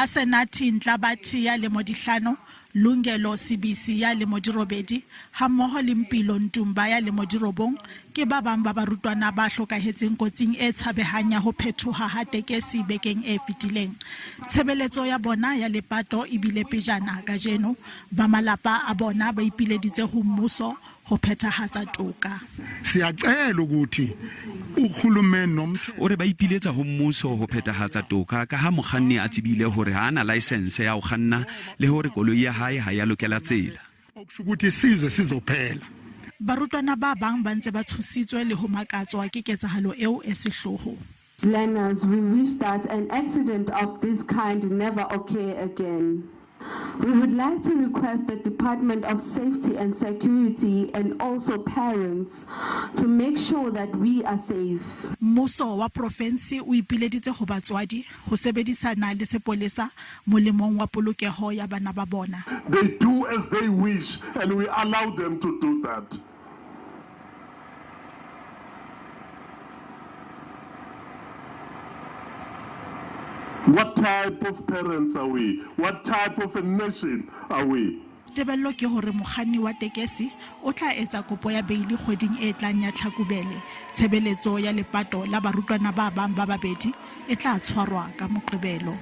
Asenathi Ntlabathi ya lemo di hlano, Lungelo Sibisi ya lemo di robedi hammoho le Mpilo Ntumba ya lemo di robong ke ba bang ba barutwana ba hlokahetseng kotsing e tshabehang ya ho phethoha ha tekesi bekeng e fetileng. Tshebeletso ya bona ya lepato e bile pejana kajeno. Ba malapa a bona ba ipileditse ho mmuso ho phethahatsa toka. Siyacela ukuthi uhulumeni nomthetho. O re ba ipiletsa ho mmuso ho phethahatsa toka ka ha mokganni a tsebile hore ha a na laesense ya ho kganna le hore koloi ya hae ha ya lokela tsela. Okusho ukuthi isizwe sizophela. Barutwana ba bang ba ntse ba tshositswe le ho makatswa ke ketsahalo eo e sehloho. Learners, we wish that an accident of this kind never occur again. We would like to request the Department of Safety and Security and also parents to make sure that we are safe. Mmuso wa profensi o ipileditse ho batswadi ho sebedisana le sepolesa molemong wa polokeho ya bana ba bona. They do as they wish and we allow them to do that. What type of parents are we? What type of a nation are we? Tebello ke hore mokganni wa tekesi o tla etsa kopo ya beili kgweding e tlang ya Tlhakubele. Tshebeletso ya lepato la barutwana ba bang ba babedi e tla tshwarwa ka Moqebelo.